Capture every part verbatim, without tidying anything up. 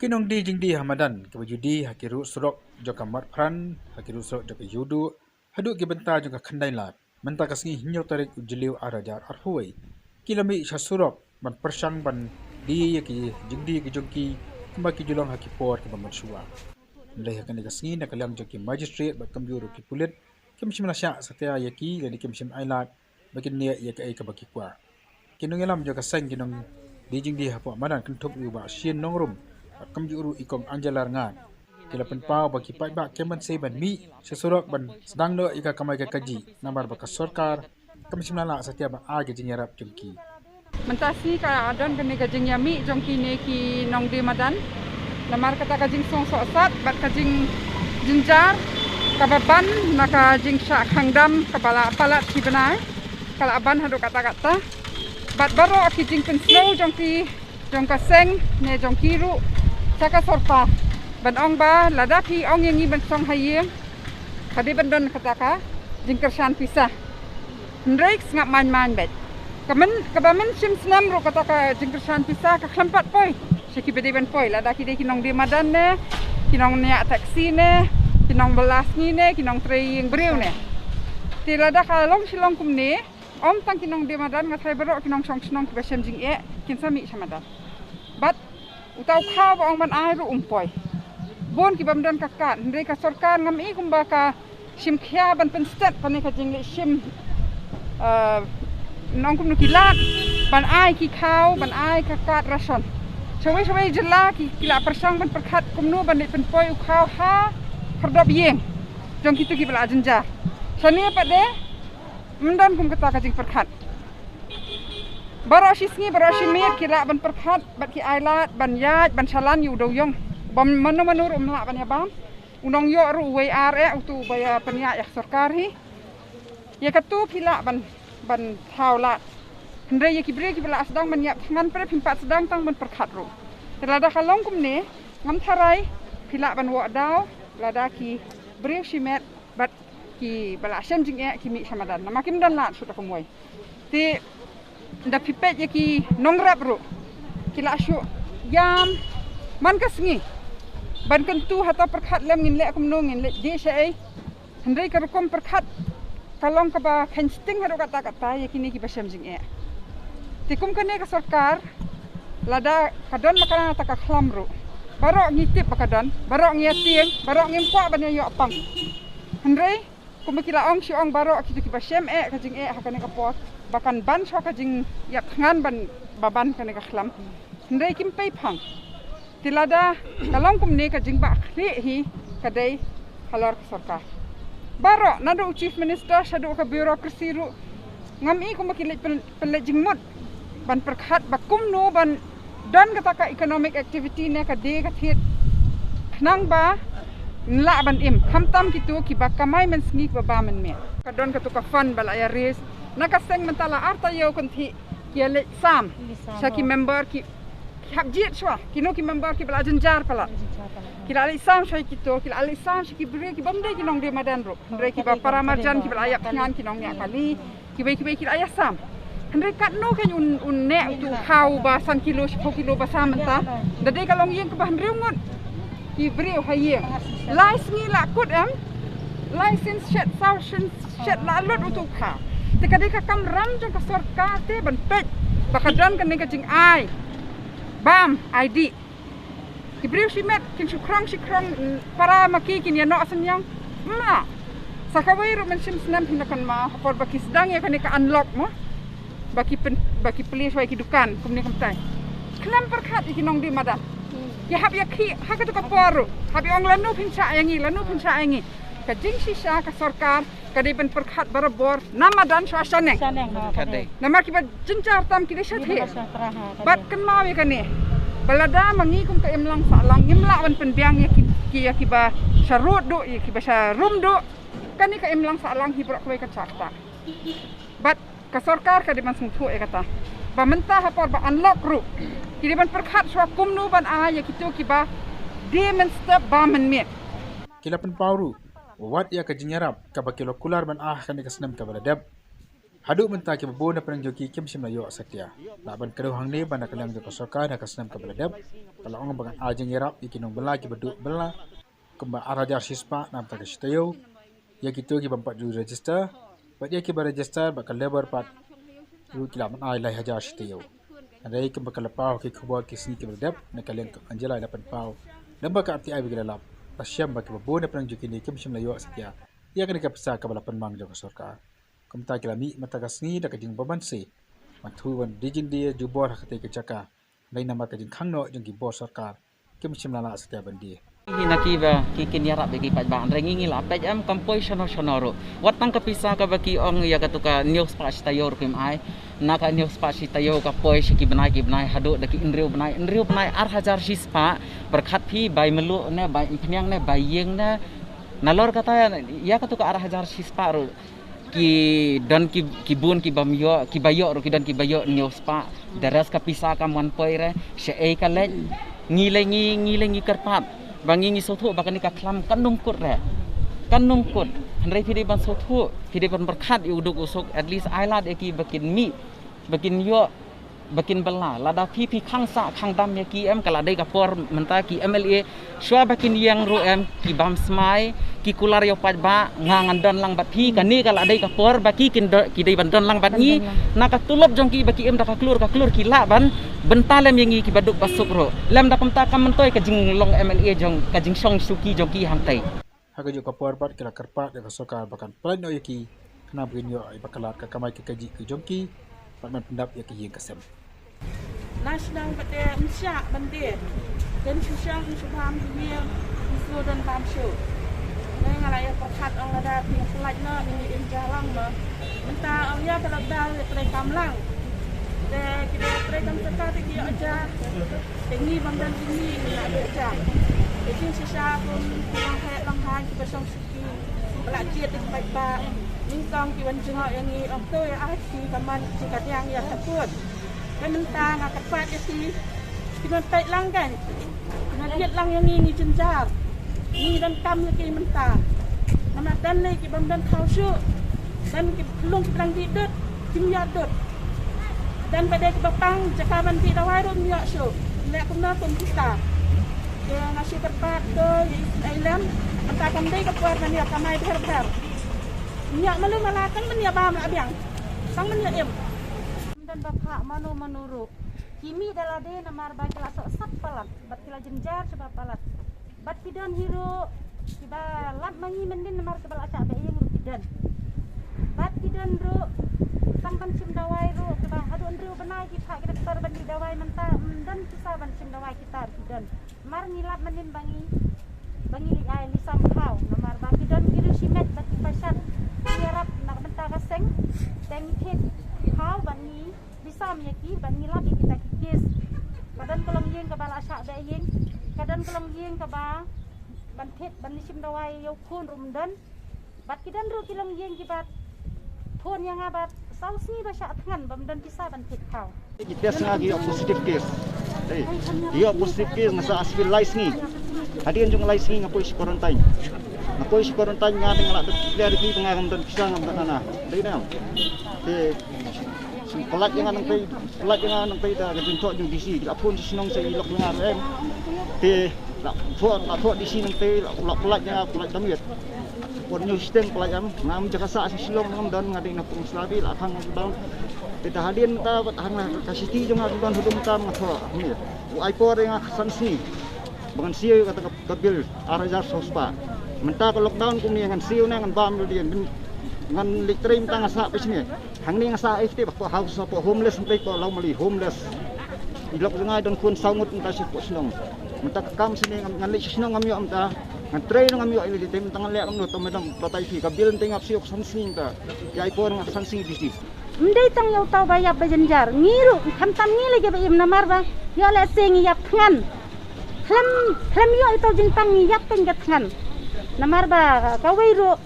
Ki nongdie jingdie ha madan kiba ju die ha ki ruh surok jong ka Marphan, ha ki ruh surok jong ka Ïewduh, haduh ki bynta jong ka Khyndailad, mynta ka sngi hynñiew tarik u Jylliew ar hajar arphew wei, ki la mih sha surok ban pyrshang ban die ïa ki jingdie ki jong ki, kumba ki ju long ha ki por kiba mynshuwa. Hynrei ha kane ka sngi, na ka liang jong ki magistrate bad kumjuh ruh ki pulit, kim shym la shah satia ïa ki, lane kim shym ailad ba kin nieh ïa kaei kaba ki kwah. Ki nongïalam jong ka seng ki nongdie jingdie hapoh madan, kynthup ïa u Bah Shien Nongrum bad kumjuh ruh i Kong Angela Rngad, ki la pynpaw ba ki paidbah kim banse ban mih sha surok ban sdang noh ïa ka kamai ka kajih, namar ba ka sorkar kam shym la lah satia ban ai ka jingïarap jong ki. Mynta sngi ka don kane ka jingïamih jong kine ki nongdie madan, namar kata ka jingsngewsih bad ka jing, jynjar kaba ban na ka jingshah khang dam kaba la palat shi bnai, ka la ban haduh katta katta. Bad baroh ki jingpynsngew jong ki, jong ka seng ne jong ki ruh sha ka sorkar, ban ong ba lada phi ong ïa ngi ban shong ha ïing, ka dei ban don kata ka jingkyrshan pisa. Hynrei sngap man man bad ka myn, kaba mynshem snem ruh kata ka jingkyrshan pisa ka khlem pat poi sha kiba dei ban poi, lada ki dei ki nongdie madan ne, ki nongñiah taxi ne, ki nongbylla sngi ne, ki nongtrei ïing briew ne. Te lada ka long shi long kumne, ym tang ki nongdie madan, nga tharai baroh ki nongshong shnong kiba shem jingeh kin sa mih sha madan. Bad uta u khaw ba ong ban ai ruh um poi. Bun ki bym don ka kad, hynrei ka sorkar ngam i kumba ka shim khia ban pynstet kane ka jingleh shim, eh, nong kumno ki lad ban ai ki khaw, ban ai ka kad ration. Shawei shawei jylla ki, ki la pyrshang ban pyrkhat kumno ban leh pynpoi u khaw ha khyrdop ïing jong kito kiba la jynjar. Shane pat de ym don kum kata ka jingpyrkhat. Baroh shi sngi, baroh shi miet ki lah ban pyrkhat bad ki ailad ban ïaid ban shalan ïa u dewïong. Bym mano mano ruh ym lah ban ïa bam. U nongïoh ruh uwei ar eh utu uba ïa pynïaid ïa ka sorkar hi. Ïa katu ki lah ban, ban thaw lad. Hynrei ïa ki briew kiba la sdang ban ïap thngan, pyrshah phim pat sdang tang ban pyrkhat ruh. Te lada ka long kumne, ngam tharai phi lah ban wad daw, lada ki briew shimet bad kiba la shem jingeh ki mih sha madan, namar kim don lad shuh da kumwei. Te da phi peit ïa ki nongrep ruh, ki la shu ïam man ka sngi ban kyntu, hato pyrkhat lem ngin leh kumno, ngin leh die shaei. Hynrei ka rukom pyrkhat ka long kaba kheiñ sting haduh katta katta ïa kine kiba shem jingeh. Te kum kane ka sorkar, lada ka don ba ka dang kata ka khlam ruh, baroh ngi tip ba ka don, baroh ngi ïa tieng, baroh ngim kwah ban ïa ïoh pang. Hynrei kumba ki la ong shi ong baroh kito kiba shem eh ka jingeh ha kane ka por, ba kan ban shuwa ka jingïap thngan ban, ba ban kane ka khlam. Hynrei kim pei phang. Te lada ka long kumne, ka jingbakla hi ka dei halor ka sorkar. Baroh naduh u Chief Minister shaduh ka Bureaucracy ruh, ngam i kumba ki leit pyn, pynleit jingmut ban pyrkhat ba kumno ban don kata ka economic activity ne ka die ka thied, khnang ba ngi lah ban im, khamtam kito kiba kamai mynsngi, kiba bam mynmiet. Ka don katu ka fund ba la ïa raise na ka seng, mynta la ar taïew kynthih ki ïa leit sam sha ki member, ki, ki hap jied shuwa, kino ki member kiba la jynjar palat. Ki la leit sam sha kito, ki la leit sam sha ki briew kibym dei ki nongdie madan ruh, hynrei kiba para marjan, kiba la ïap thngan, ki nongñiah kali, kiwei kiwei ki la ïa sam. Hynrei katno kein un, un neh utu u khaw ba san kilo, shiphew kilo ba sam mynta? Da dei ka longïing kaba hynriew ngut ki briew ha ïing, lai sngi la kut em, lai sien shet, saw sien shet la lut utu u khaw. Te ka dei ka kamram jong ka sorkar te ban peit ba ka don kane ka jingai bam, ai dih. Ki briew shimet kin shu khrong shi khrong, mm, para ma ki kin ïa noh synñiang. Ym lah. Sa kawei ruh mynshem snem phin ïa kynmaw ha por ba ki sdang ïa kane ka unlock mo, ba ki pyn, ba ki plie shuwa ïa ki dukan kumne kumtai. Khlem pyrkhat ïa ki nongdie madan. Ki hap ïa khih ha katu ka por ruh, hap ïa ong lano phin shah ïa ngi, lano phin shah ïa ngi. Ka jingshisha ka sorkar ka dei ban pyrkhat barabor na madan shuwa shaneng. Shaneng, ha, ka dei. Namar kiba jynjar tam ki dei shatei. Bad kynmaw ïa kane, ba lada ma ngi kum ka imlang sahlang ngim lah ban pynbiang ïa ki, ki, ïa kiba sha rud duh, ïa kiba sha rum duh, kane ka imlang sahlang hi baroh kawei kan shah ktah. Bad ka sorkar ka dei ban sngewthuh ïa kata, ba mynta ha por ba unlock ruh ki dei ban pyrkhat shuwa kumno ban ai ïa kito kiba die mynstep bam mynmiet. Ki la pynpaw ruh wat ïa ka jingïarap kaba ki la kular ban ai ha kane ka snem kaba la dep. Haduh mynta kiba bun na pdeng jong ki kim shym la ïoh satia. Lah ban kdew hangne ba na ka liang jong ka sorkar ha ka snem kaba la dep, ka la ong ba ngan ai jingïarap ïa ki nongbylla kiba duh bylla kumba ar hajar shispah na ka bynta ka shi taïew, ïa kito ki bym pat ju register, bad ïa kiba register bad ka labour pat ruh ki lah ban ai lai hajar shi taïew. Hynrei kumba ka la paw ki khubor ki sngi kiba la dep, na ka liang ka Angela la pynpaw lem bad ka R T I ba ki la lap, la shem ba kiba bun na pdeng jong kine kim shym la ïoh satia ïa kane ka pisa kaba la pynmang jong ka sorkar. Kumta ki la mih mynta ka sngi da ka jingbymman se ban thuh ban die jingdie jubor ha katei ka jaka, hynrei namar ka jingkhang noh jong ki bor sorkar, kim shym la lah satia ban die. Hi na ki ba ki kin ïarap ïa ki paidbah, hynrei ngi ngi la peit em kam poi shano shano ruh. Wat tang ka pisa kaba ki ong ïa katu ka hynñiew spah shi taïew ruh kim ai. Na ka hynñiew spah shi taïew ka poi sha ki bnai ki bnai haduh da ki hynriew bnai, hynriew bnai ar hajar shispah. Pyrkhat phi bai mluh ne bai umphniang ne bai ïing ne. Nalor kata ïa katu ka ar hajar shispah ruh ki don ki, ki bun ki bym ïoh, kiba ïoh ruh ki don kiba ïoh hynñiew spah. The rest ka pisa kam wan poi re, shaei ka leit. Ngi lei ngi, ngi lei ngi kyrpad ba ngi ngi sngewthuh ba kane ka khlam kan ym kut re. Kan ym kut. Hynrei phi dei ban sngewthuh, phi dei ban pyrkhat ïa u duk u suk, at least ai lad ïa ki ba kin mih, ba kin ïoh, ba kin bylla. Lada phi phi khang sah khang dam ïa ki em, ka la dei ka por mynta ki M L A shuwa ba kin ïeng ruh em ki bam smai, ki kular ïa u paidbah, nga ngan don lang bad phi, kane ka la dei ka por ba ki kin do, ki dei ban don lang bad ngi. Na ka tulop jong ki ba ki im da ka klur ka klur ki lah ban bynta lem ïa ngi kiba duk ba suk ruh. Lymda kumta kam myntoi ka jinglong M L A jong, ka jingshong shuki jong ki hangtei. Ha kajuh ka por pat ki la kyrpad ïa ka sorkar ba kan pynlait noh ïa ki, khnang ba kin ïoh ïa ka lad ka kamai ka kajih ka jong ki, bad ban pyndap ïa ka ïing ka sem. Na shnong pat te ym shah ban die. Don shu shong shu bam shu ïing, shu don bam shu. Ngi nga la ïa pyrkhat ong lada phi pynlait noh ngi im ja lang mo. Mynta ong ïa ka lockdown ïa trei kam lang. Te ki dei trei kam saka te ki ïoh ja. Te ngi bym don ki ngi ngi la ïoh ja. Te jingshisha kum ki long heh long haiñ kiba shong shuki ba la jied da ki paidbah. Nyngkong ki wan jngoh ïa ngi ong to ïa ai ki ka man ki ka diang ïa ka pud. Te mynta nga kyrpad ïa ki, ki don peit lang kan, ki don peit lang ïa ngi ngi jynjar. Ngi donkam ïa ki mynta. Namar don ne ki bym don thaw shuh. Don ki pynlong ki pynlang dih dud, kim ïoh dud. Don pat de kiba pang jaka ban dih dawai ruh ym ïoh shuh. Leh kumno kum kita. Te nga shu kyrpad to ïa i Shnong Ailem, mynta kam dei ka por ban ïa kamai bher bher. Ym ïoh malu mala tang ban ïa bam la biang. Tang ban ïa im. Ym don ba phah mano mano ruh. Ki mih da lade namar ba ki la soh sat palat bad ki la jynjar shaba palat. Bad ki don hi ruh kiba lap ma ngi mynnin namar kiba la shah beh ïing ruh ki don. Bad ki don ruh tang ban shim dawai ruh kiba haduh hynriew bnai ki phah ki doktor ban dih dawai mynta ym don pisa ban shim dawai kita ruh ki don. Mar ngi lap mynnin ba ngi, ba ngi leit ai leit sam thaw namar ba ki don ki riewshimet bad ki pashat ki ïarap na ka bynta ka seng. Te ngi thied thaw bad ngi leit sam ïa ki bad ngi lap ïa kita ki kes. Ka don ka longïing kaba la shah beh ïing, ka don ka longïing kaba ban thied ban leit shim dawai ïa u khun ruh ym don. Bad ki don ruh ki longïing kiba phone ïa nga bad saw sngi ba shah thngan bym don pisa ban thied thaw. Ki test nga ki ïoh positive case. Eh, ki ïoh positive case nga sa hospital lai sngi. Hadien jong lai sngi nga poi sha quarantine. Nga poi sha quarantine nga dang la declare ki ba nga ngam don pisa ngam don ana. Dei na. Te shu pynlait ïa nga nangtei, pynlait ïa nga nangtei da ka jingthoh jong D C. Ki la phone sha shnong sa ïalok ïa nga ruh em. Te la thoh, la thoh D C nangtei, la, la pynlait ïa nga, pynlait da miet. Por ñiew shiteng pynlait em, ngam jaka sah sha Shillong ngam don, nga dei na Pung Slabi la khang lockdown. Te da hadien mynta bad hang la ka city jong nga ka don hudum tam nga thoh miet. U ai por ïa nga san sngi ba ngan siew ïa kata ka, ka bill ar hajar saw spah. Mynta ka lockdown kumne ngan siew ne ngan bam dien, ngan leit trei mynta nga sah pisa ne. Hangne nga sah F T ba ko house, ko homeless, nte ko lau mali homeless. I lok jngai don khun saw ngut mynta sha ko shnong. Mynta ka kam sini ngan, ngan leit sha shnong ngam ïoh mynta. Ngan trei ngam ïoh, i leit mynta ngan leh kumno to, madam, batai phi ka bill nte ngap siew san sngi mynta. Ïa i por ngap san sngi bisi. Ym dei tang ïa uto ba ïap ba jynjar. Ngi ruh khamtam ngi lei ba im namar ba ïoh lehse ngi ïap thngan. Khlem, khlem ïoh ito jingpang ngi ïap pyn ka thngan. Namar ba kawei ruh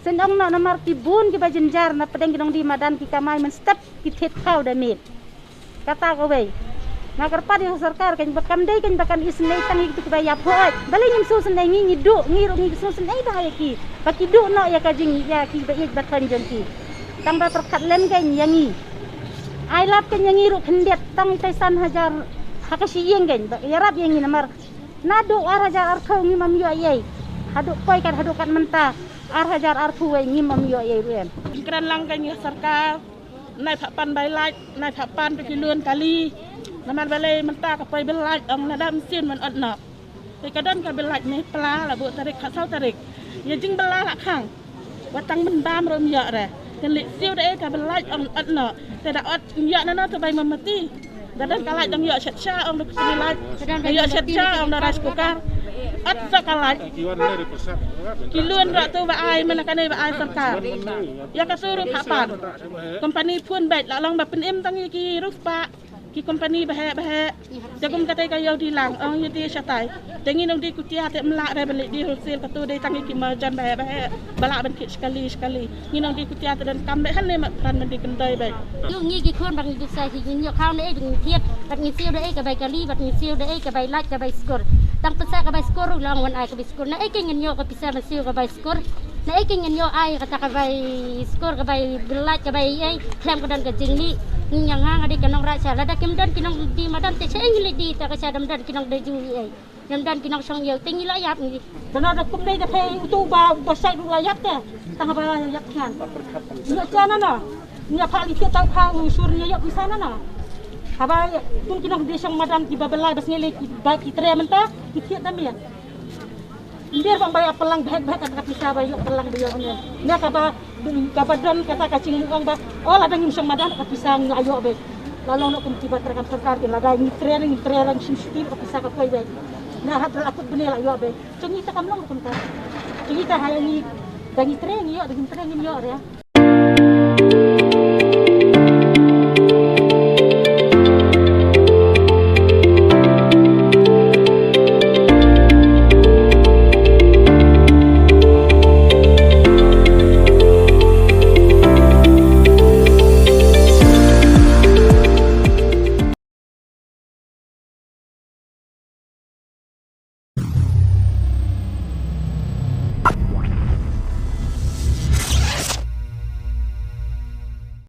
Shen ong noh namar ki bun kiba jynjar na pdeng ki nongdie madan ki kamai mynstep ki thied thaw da miet. Kata kawei. Nga kyrpad ïa ka sorkar kan ba kan dei kan ba kan isynei tang ïa kitu kiba ïap hooid. Balei ngim sngewsynei, ngi ngi duh, ngi ruh ngi sngewsynei ba ha ïa ki. Ba ki duh noh ïa ka jing ïa kiba ïeit ba thoiñ jong ki. Tang ba pyrkhat lem kein ïa ngi. Ai lap kein ïa ngi ruh khyndiat tang ïa tai san hajar ha ka shi ïing kein ba ïarap ïa ngi namar naduh ar hajar arphew ngim ïoh ei ei. Haduh poi kat haduh kat mynta ar hajar arphew wei ngim ïoh ei ei ruh em. Kren lang kein ïa sorkar. Nai phah pan bai lait, nai phah pan tu ki lun kali. Namar balei mynta ka poi bai lait ong na dam sin man ot nok. Te ka don ka bai lait ne pla la bu tarik ha saw tarik. Ïa jing bela la khang. Watang men bam rom ïa re. Kan lek siu da e ka bai lait ong ot nok. Te da ot ïa na na tu bai mamati. Da don ka lait ong ïa shet sha ong da kutri lait. Da ïa shet sha ong da rice cooker. Ot sa ka lait. Ki lun ra tu ba ai men ka ne ba ai sorkar. Ïa ka suru phah pan. Kompani phun bait la long ba pynim tang ïa ki ruh pa. Ki kompani ba heh ba heh. Te kum kata ka ïoh di lang ong ïa di shatai. Te ngi nong di kutia te mla re beli di wholesale ka tu dei tang ïa ki marjan ba heh ba heh. Ba la ban kit sekali sekali. Ngi nong di kutia te don kam beh han ne mat pran ban di kendai beh. Ïoh ngi ki khun ba ngi di sai ki ngi ïoh khaw ne eh ba ngi thied ba ngi siu da eh ka bai kali ba ngi siu da eh ka bai lait ka bai skur. Tang pesa ka bai skur ruh long wan ai ka bai skur. Na eh ka ngin ïoh ka pesa ban siu ka bai skur. Na eh ka ngin ïoh ai kata ka bai skur ka bai lait ka bai ei. Khlem ka don ka jingmih. Ngi ïa nga nga dei ka nongrah sha lada kim don ki nongdie madan te sha ei ngi leit die ta ka sha dam don ki nongdie ju ei. Dam don ki nongshong ïew te ngi la ïap ngi. Dana da kum dei da phei utu ba ba sai du la ïap te. Tang ba ïap ngan. Ïa cha na na. Ïa pha li thied tau pha u sur ïa ïap ki sa na na. Haba kum ki nongdie shong madan ki ba belai ba sngi leit ki ba ki tre mynta ki thied da mian. Ndir bang ba ïa pynlang bhek bhek ka pisa ba ïoh pynlang ba ïoh ne. Ne ka ba ka ba don kata ka ching ong ba o la dang im shong madan ka pisa ngi ïoh bhek. La long no kum ki ba tra kam sorkar ki la dai ngi tre ngi tre lang shim shim ka pisa ka koi bhek. Ne hat la kut bne la ïoh bhek. Chong ita kam long kum ta. Chong ita ha ngi dang ngi tre ngi ïoh dang ngi tre ngi ïoh re.